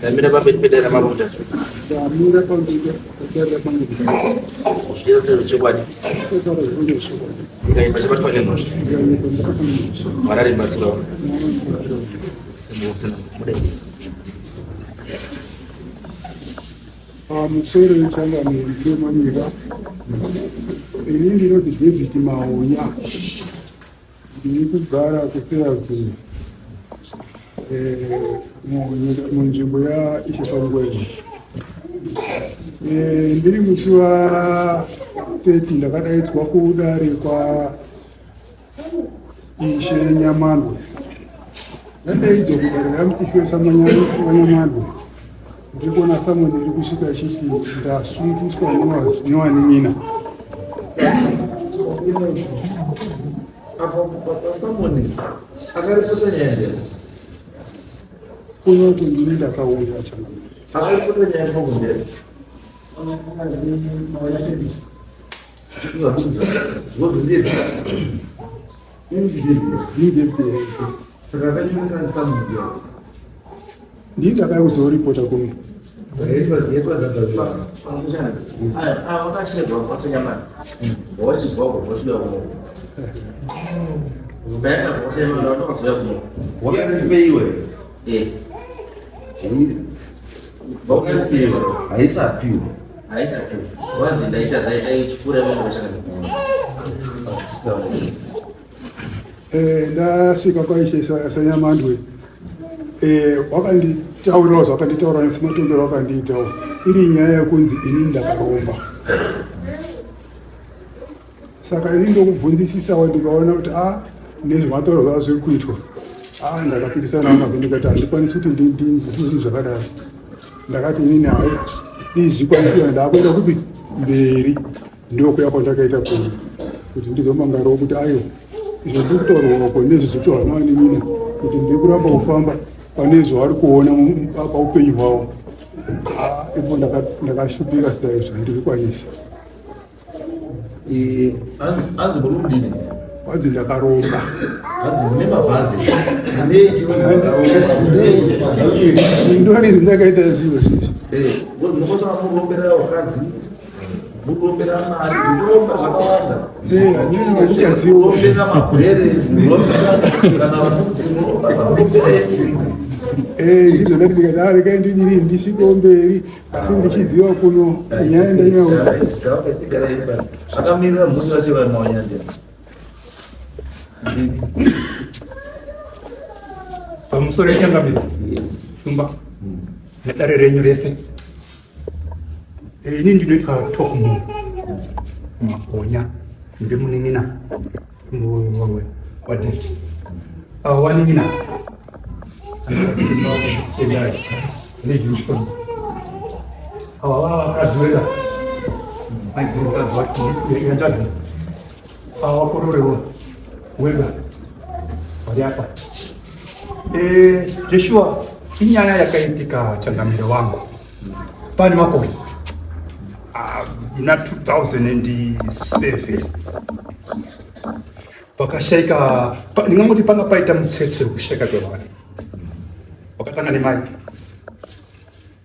Ndamira pamberi pedare ramambo Mutasa. Ndamira pamberi pedare ramambo Mutasa. Ndinotaura chokwadi. Ndinotaura zvokwadi. Ndikaimba chabatwa nemhosva. Ndikaimba chabatwa nemhosva. Mwari ari mubatsiri wangu. Pamusoro wechangamire Manyika, ini ndinonzi David Mahonya. Ndiri kugara kuFairview eh, munzvimbo yaIshe Sangwenya. Eh, ndiri musi wa 30 ndakadaidzwa kudare kwa Ishe Nyamandwe. Ndadaidzwa kudare raIshe Nyamandwe. Ndiri kuona samoni iri kusvika ichiti ndasungiswa newanin'ina. Apa pasamoni akaripota nyaya ndera. Kuno kundini ndakauya changamire. Akaripota nyaya pakundera. Ndini ndakauya kuzoripota kuno. Haisapiwa. Haisapiwa. Wanzi ndaita zai chipfuura Eh, ndasvika kwaishe Sanyamandwe eh, wakanditaurirawo zvakanditaura sematongero wakandiitawo iri nyaya yekunzi ini ndakaromba saka ini ndokubvunzisisawo ndikaona kuti a ah, nezvematauro zvava zviri kuitwa a ah, ndakapikisana nazvo ndikati handikwanisi kuti ndinzwisise zvinhu zvakadaro ndakati inini hai izvikwanisiwa ndakuenda kupi mberi ndokuya kwandakaita kuno kuti ndizomangarawo kuti aiwa izvo ndiri kutaurwa uko nezvizvitaurwa navanin'ina kuti ndiri kuramba kufamba pane zvavari kuona paupenyu hwavo ah, ipo ndakashupika zita izvo handiri kwanisa Hanzi muri kudini? Hanzi ndakaromba. Hanzi mune mabhazi. Ndori zvindakaita zvivo zvizvi. Eh, munokwanisa kurombera vakadzi, mukurombera mari, mukuromba zvakawanda. Eh, hanini handichaziva. Mukurombera magwere, mukurombera kana mbudzi, munoromba zvamurombera. Eh, ndizvo ndati ndikati ah, regai ndidini ndisvikewo mberi asi ndichiziva kuno nyaya ndanyaya akamirira mhuri vacho vamawanyanja pamusoro yechangamire shumba nedare renyu rese eh, ini ndinoitwa tokmo magonya ndiri munin'ina wadeft ah, wanin'ina ava vakadzorera maiguru mukadzi wacho yanzvadzi ava vakororewa wega vari apa eh, Joshua inyaya yakaitika changamire wangu pane makore ah, muna 2007 pakashaika ndingangoti panga paita mutsetse wekushaika kwevanhu wakatanga nemai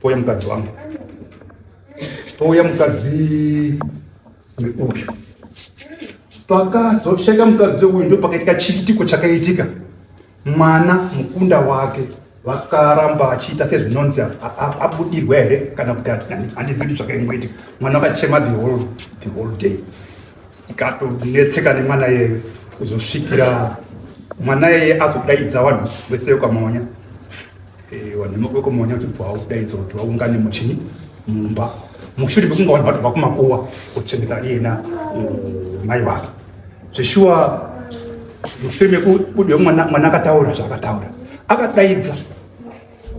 pouya mukadzi wangu pouya mukadzi uyu pakazoshaika mukadzi uyu ndo pakaitika chiitiko chakaitika mwana mukunda wake vakaramba achiita sezvinonzi abudirwa here kana kuti handizivi zvakaingoitika mwana akachema the whole, the whole day ikatonetseka nemwana iyeyo kuzosvikira mwana iyeye azodaidza vanhu vese vekwamonya eh, vanhu vekwamonya kuti bva vakudaidza kuti vaungane muchini mumba mushure mekunge vanhu vatobva kumakuwa kuchengeta iyena eh, mai vake zveshuwa mushure mekubudiwa mwana akataura zvaakataura akadaidza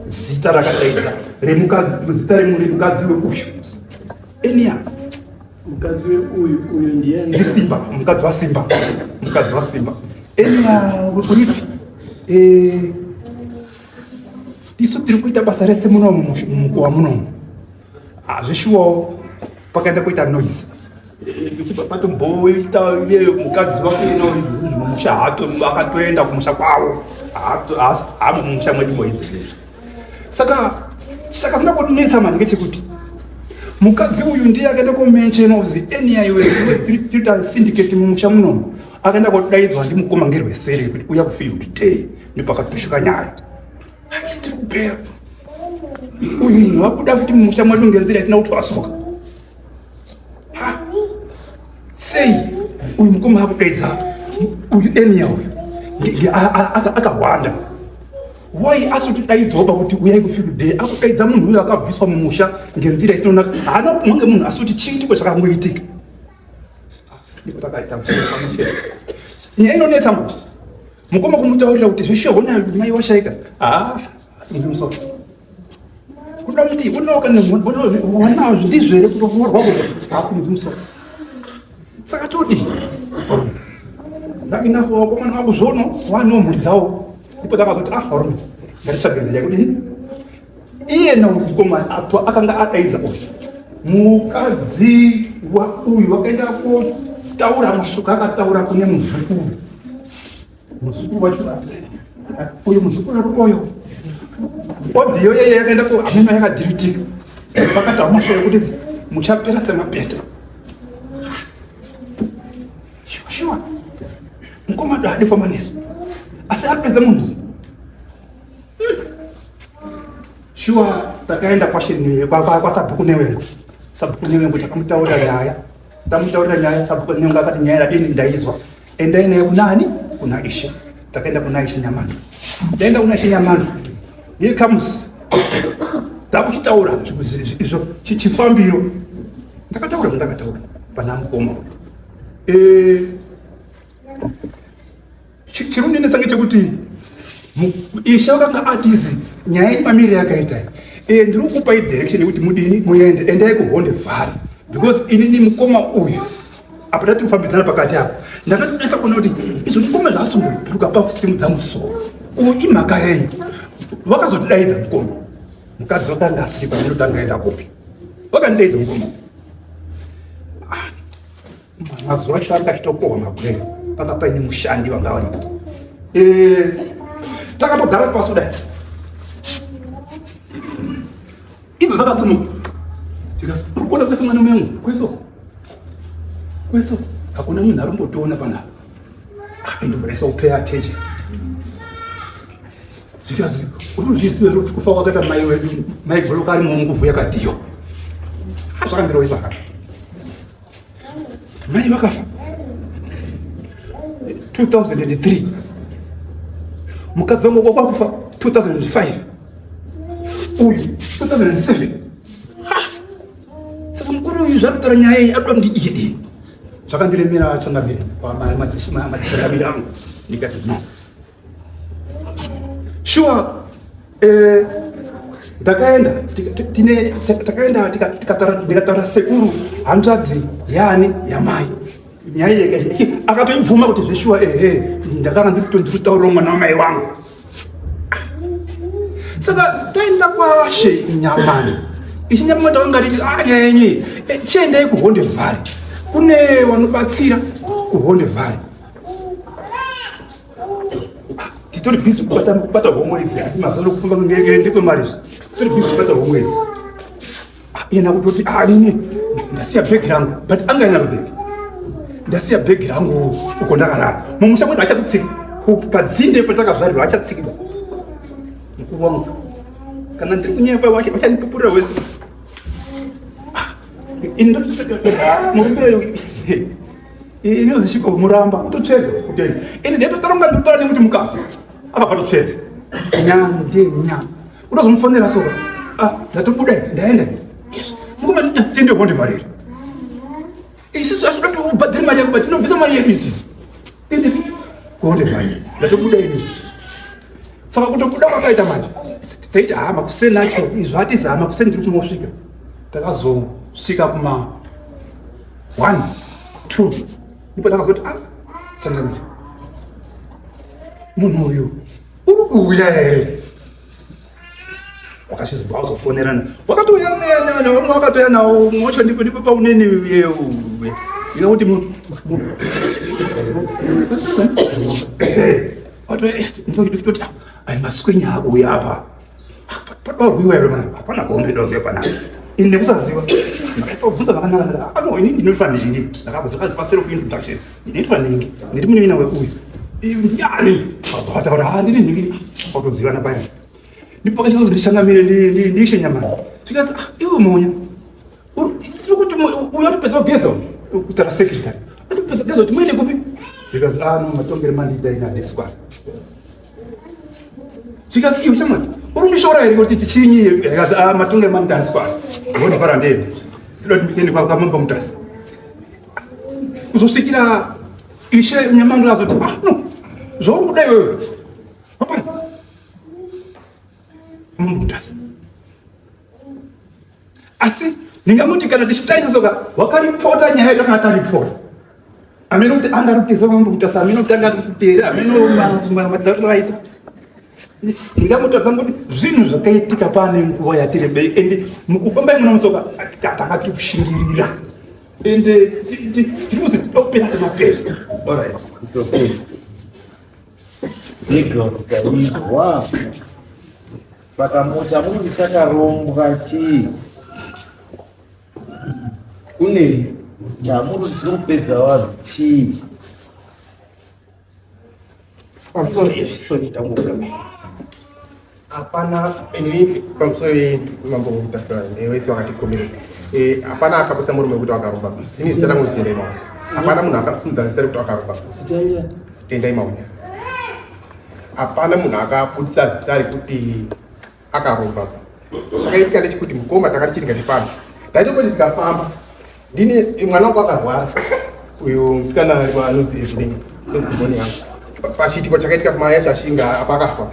zita rakadaidza remukadzi zita remukadzi weuyu enia mukadzi weuyu uyu ndiye ndisimba mukadzi wasimba mukadzi wasimba enia uripi eh, tisu tiri kuita basa rese munomu mumukowa munomu hazvishuwawo ah, pakaenda kuita noise patomboita iye mukadzi wake mumusha hato akatoenda kumusha kwavo haamo mumusha mwedu moizvi saka Saka zina kutinetsa manje ngechekuti mukadzi uyu ndiye akaenda komenshena kuzi enia iwe iwe tiri syndicate mumusha munomu akaenda kodaidzwa ndimukoma ngerweseri kuti uya kufield day ndopakatushuka nyaya. Haisi tiri kupera. Uyu munhu wabuda futi mumusha mwedu ngenzira isina kutwasuka. Ha? Sei uyu mukoma akudaidza uyu enia uyu akahwanda why asikudaidzawo pakuti uyai kufield day akudaidza munhu uyo akabviswa mumusha ngenzira isinonaka haana kumwa ngemunhu asi kuti chiitiko chakangoitika ndipo takaita nyaya inonetsa manje mukoma kumutaurira kuti zveshuwa hona mai washaika haa asi muzimusoro kuda kuti unoka wanazvo ndizvo here kuroorwa asi muzimusoro saka todii ndainafu wakomana wangu zvono wanewo mhuri dzawo ndipo takazoti ah varume ngatitsvage nzira yekudini iye namukomana apo akanga adaidza uyu mukadzi wauyu wakaenda kotaura mashoko akataura kune muzukuru muzukuru wacho uyu muzukuru ari oyo odhiyo yeye yakaenda ko ameno yakadhiritika vakataura mashoko ekuti muchapera semapeta shuwa shuwa mukoma do haadi nesu asi apedza munhu shuwa takaenda kwasabhuku newengo sabhuku newengo takamutaurira nyaya tamutaurira nyaya sabhuku newengo akati nyaya yadini ndaizwa endai naye kunani kuna ishe takaenda kuna ishe nyamando ndaenda kuna ishe nyamando here comes takuchitaura izvo chifambiro ndakataura zvandakataura pana mukoma eh, chirundinetsa ngechekuti ishe vakanga atizi nyaya yenyu mamirire yakaita eh, ndiri kukupai direction yekuti mudini muende endai kuhonde vhari because inini mukoma uyu apa tati kufambidzana pakati apa ndakatodesa kuona kuti izvo mukoma zvaasumburuka pakusimudza musoro uyu imhaka yenyu vakazotidaidza mukoma mukadzi wakanga asiri pamene aenda kupi vakandidaidza mukoma ah, mazuva acho anga achitokohwa magwere panga paine mushandi vanga varipo eh, takatogara pasi kudai idzo dzakasimuka urikuona kwese mwana muyangu kweso kweso hakuna munhu arumbotoona panapa ah, endovhuresa upay attention zvikazi unozviziva here kuti kufa kwakaita mai wedu mai goloka ari munguvu yakadiyo ah, zvakandirovesa ka mai vakafa 2003 mukadzi wangu kwakufa 2005 uyu 2007 saka mukuru uyu zvakutora nyaya iyi akuda kundidii zvakandiremera changamire madzishamire angu ndikati no sure eh, ndakaenda takaenda ndikataura sekuru hanzvadzi yaani yamai nyaya iyi akatoibvuma kuti zveshuwa ehe ndakanga ndikutaurira mwana wamai wangu saka taenda kwashe nyamani ichi nyamani takanga titi ah, nyaya yenyu iyi eh, chiendai kuhonde valley kune vanobatsira kuhonde valley titori busy kubata kubata homwe idzi ati mazuva kufamba ndekwemari izvi titori busy kubata homwe idzi ah, iyena kutoti ah ini ndasiya bhegi rangu but anga inaro bhegi ndasiya bhegi rangu uko ndakarara mumusha mwedu achatsika padzinde patakazvarirwa achatsikwa mukuru wangu kana ndiri kunyepa vachandipupurira wese ah, ini ndomurume inozi chiko muramba kutotsvedza kudeni ini ndetotoronga ndikutora nekuti muka apa patotsvedza nya ndiye nya unozomufonera soka ah ndatobuda ndaenda mukoma tende honde variri isisu asi totobhadhira mari yako tinobvisa mari yedu isisu tende kuhonde variri ndatobuda ini saka kutobuda kwakaita manje taiti hama kuseni acho izvo atizi hama kuseni ndiri kunosvika takazosvika kuma 1 2 ndipo ndakazoti ah changamire munhu uyu uri kuuya here wakachizobva wazofonerana wakatouya vamwe wakatouya nawo umwe wacho ndipo ndipo pauneni inokuti maswenya akuuya apa Parwiwa here panapa? Hapana hondo inoziva panapa. Ini nekusaziva ndakaisa kubvunza zvakanaka ndikati ah no ini ndinoitwa nhingi ndakabvunza pa self introduction ndinoitwa nhingi ndiri munin'ina weuyu ndiani vataura ah ndiri nhingi watozivana paya ndipo pakachizonzi ndichangamire ndiishe nyamani zvikanzi ah iwe monya tiri kuti uyo atopedza kugeza kutaura secretary atopedza kugeza kuti muende kupi zvikanzi ah no matongere mandiita ini handisi kwana zvikanzi iwe shamwari uri kundishora here kuti chinyi zvikanzi ah matongere mandiita handisi kwana ndonipara ndende toda kuti ndiende kwamambo mutasa kuzosvikira ishe nyamando azoti ah no zvauri kuda iwewe papa mambo mutasa asi ndingamuti kana tichitarisa soka wakaripota nyaya yatakanga taripota amene kuti anga ari kuteza mambo mutasa amene kuti anga ari kutera amene matauriro aita ndingamutadza kuti zvinhu zvakaitika pane nguva yatirebei ende mukufamba imuna musoka tanga tiri kushingirira ende tiri kuzi topera semapete Alright, it's okay. Background tainzwa. Saka chamuri chakarongwa chii? Kune Chamuri chiri kupedza vanhu chii? I'm sorry, sorry, ndambuka. Hapana ini pamusoro mambo Mutasa nevese vakatikomeredza. Eh, hapana akabudisa murume wekuti wakaromba. Ini zita rangu Tendai Maunya. Hapana munhu akasimudza zita rekuti wakaromba. Tendai Maunya. Hapana munhu akabudisa zita rekuti akaromba. Zvakaitika ndechekuti mukoma takati chiri ngatifambe. Ndaitongoti ndikafamba. Ndini mwana wangu akarwara. Uyu musikana anonzi Evelyn, first born yangu. Pachiitiko chakaitika kumai yacho achinga apa akafa.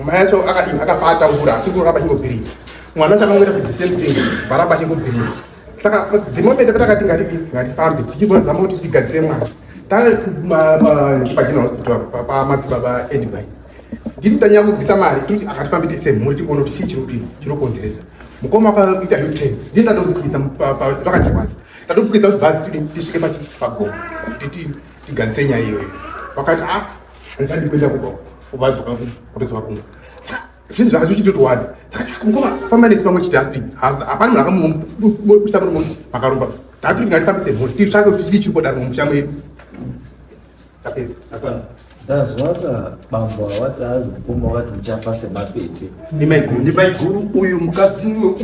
Mai yacho akadini akafa atambura achingoramba achingobhirira. Mwana wacho akangoita the same thing, varamba achingobhirira. Saka the moment patakati ngatipi ngatifambe tichimbozama kuti tigadzise mwana. Tave paGeneral Hospital pamadzibaba Edby. Ndini tanyanya kubvisa mari toti akatifambe tese mhuri timboona kuti chii chiri chinokonzeresa. Mukoma akaita U-turn. Ndini ndatomukwidza vakandirwadza. Ndatomukwidza kuti bhazi tidi tisvike pagomo kuti tigadzise nyaya iyoyo. Vakati ah handichadi kuenda kumba kubadzoka kutodzoka kumba. Saka zvinhu zvaka zvichitotirwadza. Saka ah, mukoma famba nesi pamwe chete asi hapana munhu akamubudisa murume pakaromba. Tati ngatifambise mhuri titsvake kuti chii chiri kudaro mumusha mwedu. Tapedza. Hapana. Ndazwaka bambo awati azi mukoma wakati muchafa semapete. Ndimaiguru, ndimaiguru uyu mukadzi uyu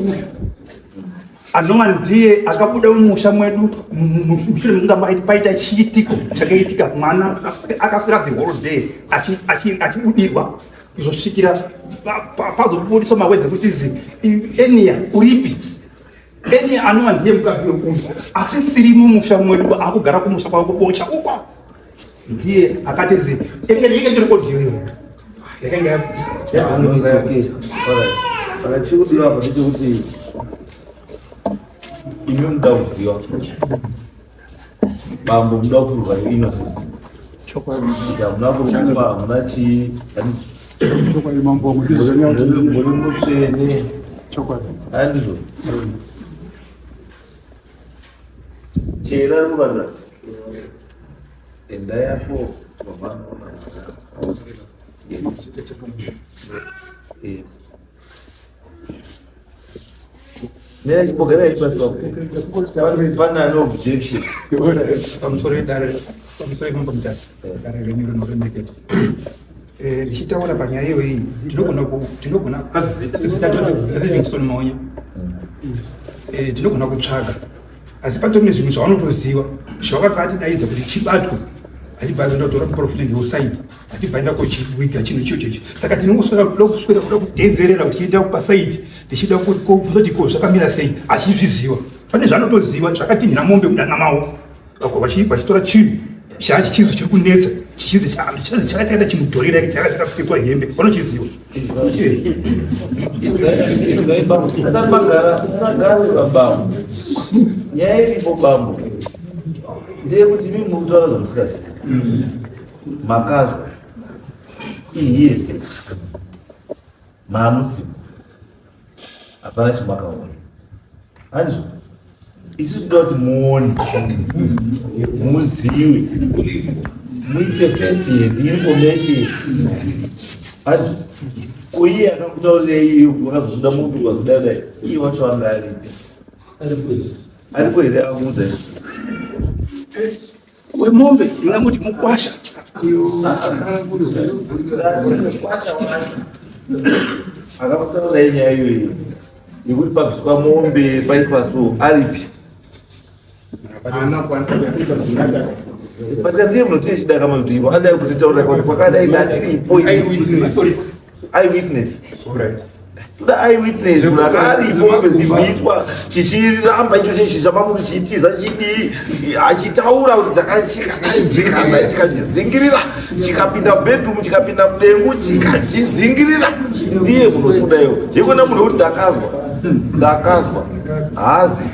anova ndiye akabuda mumusha mwedu mushure mekunge paita chiitiko chakaitika mwana akaswera the whole day achibudirwa kuzosvikira pazobudiswa mawedzi ekuti zi enia uripi enia anova ndiye mukadzi weuyu asi siri mumusha mwedu akugara kumusha kwavo kubocha uko ndiye akati zi yenge iri audio iyo yakanga Okay. Alright. Saka chiri kudiwa apa ndechekuti imi muda kuziva bambo muda kurwa innocent Chokwadi. kuti hamuna kurumba hamuna chii Chokwadi mambo wangu ndizvo zvanyanya kuti muri mutsvene chokwadi. handizvo chera ari kuvanza endai apo pamanoona Yes. Yes. Nena chibogera ipasi pane ane objection. Pamusoro yedare, pamusoro yemambo Mutasa, dare renyu rinoremekedzwa. Ndichitaura panyaya iyoyi tinogona tinogona zita Livingston Maunya. Tinogona kutsvaga asi patori nezvinhu zvavanotoziva zvavakabva atidaidza kuti chibatwe achibva azoenda kutora muprofita ndeusaidi achibva aenda kochiwiga chinhu ichocho ichi saka tinongoswera kuda kuswera kuda kudedzerera tichienda pasaidi tichida kubvunza kuti ko zvakamira sei achizviziva pane zvaanotoziva zvakatinhira mombe mudanga mavo vachitora chinhu chaachichizo chiri kunetsa chichizi chakaita chimudhorira chaka chakapfekedzwa hembe vanochiziva. Izwai bambo, musagara musagare bambo. Nyaya iripo bambo ndeyekuti imi muri kutaura zvamusikazivi. Makazwa iyese maamusimo hapana chamakaona handizvo isu tinoda kuti muone muzive. Muite first hand information. Ati ko iye akakutaurira wakazobuda mombe ukazodai dai iye wacho anga aripi? Ariko here akakuudza izvi? Wemombe ndingangoti mukwasha. Mukwasha wacho akakutaurirai nyaya iyoyi yekuti pabviswa mombe paitwa so aripi? Haana kukwanisa kuyaita kuti Patika ndiye munoti chidaka kuti wakadai kutitaurira kuti kwakadai ndatiripo. Eyewitness. Toda eyewitness, munhu akaripo mombe dzibviswa chichiramba icho chechi chamamuti chiitiza chidii achitaura kuti dzakachikadai chikadai chikachidzingirira chikapinda bedroom chikapinda mudengu chikachidzingirira ndiye munotoda iwo yekona munhu wekuti ndakazwa ndakazwa haazi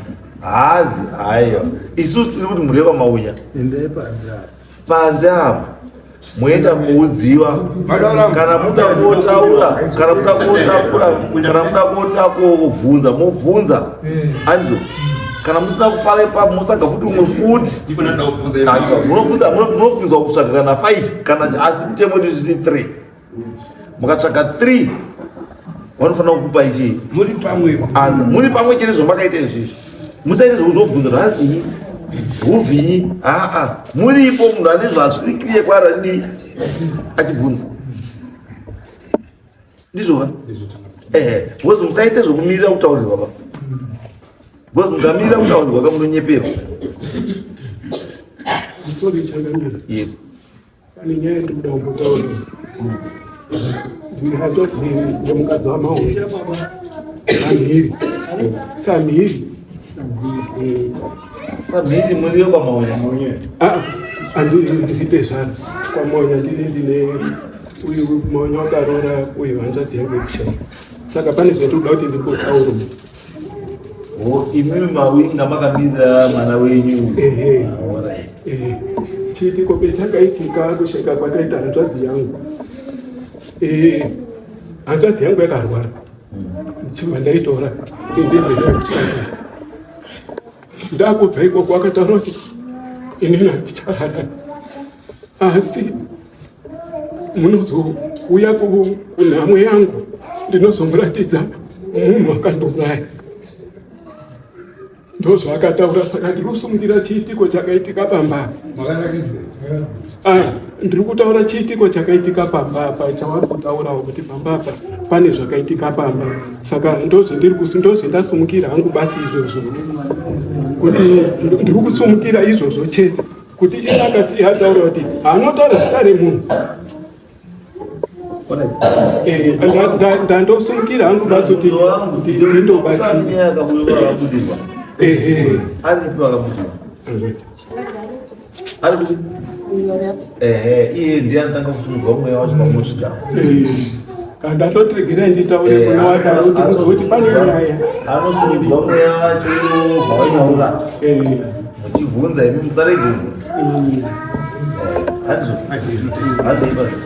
haazi haiwa. Isusu tiri kuti mureva maunya Endai panze apa. Panze apa moenda kuudziwa kana muda kotaura kana muda kotakura kana muda kotakobvunza mobvunza anzo kana musina kufara ipapo motsvaga futi umwe futi munobvunza munobvunzwa kutsvaga kana 5 kana asi mutemo wedu isusu 3 mukatsvaga 3 vanofanira kukupa ichii muri pamwe anza muri pamwe chete zvamakaita izvizvi musaite zvekuzobvunza nhasi huvhinyi aa muripo munhu ane zvasvikiriye kwaari achidii achibvunza ndizvo ka ehe because musaite zvekumirira kutaurirwa pa because mukamirira kutaurirwa ka munonyeperwa. Sorry, Changamire. Yes. Pane nyaya yandikuda kumbotaura. Ndine hanzvadzi yemukadzi waMahuya. Samhiri. Samhiri. Samhiri muri yekwaMauya? Ah, ndiri tezvara. KwaMauya ndine ndine uyu Mauya wakaroora uyu hanzvadzi yangu yekushaya. Saka pane zvandikuda kuti ndimbotaura. Oh, imimi mawinga makamirira mwana wenyu. Ehe. Alright. Eh, chiitiko pechakaitika kushaika kwakaita hanzvadzi yangu. Hanzvadzi yangu yakarwara, ndichibva ndaitora ndendendenda kuchipatara. Ndakubva ikoko akataura kuti inini handichararami, asi munozouya kunhamo yangu ndinozomuratidza munhu akandiuraya. Ndozvaakataura. Saka ndiri kusumukira chiitiko chakaitika pamba. Ah, ndiri kutaura chiitiko chakaitika pamba apa chavari kutaurawo kuti pamba apa pane zvakaitika pamba. Saka ndozvendiri ndozvendasumukira hangu basi izvozvo, kuti ndiri kusumukira izvozvo chete, kuti iye akasiya ataura kuti anotaura zita remunhu. Ndandosumukira hangu basi kuti ndindobatsira. Ehe. Aripi vakabudirwa? Ari kuti ehe, iye ndiye anotanga kusumudza mweya wacho pamunosvika. Ndatotiregerai nditaure kune wadaro kuti muzwe kuti pane nyaya. Anosumudza mweya wacho bvawaitaura muchibvunza imi musarege kubvunza. Handizvo handei basi.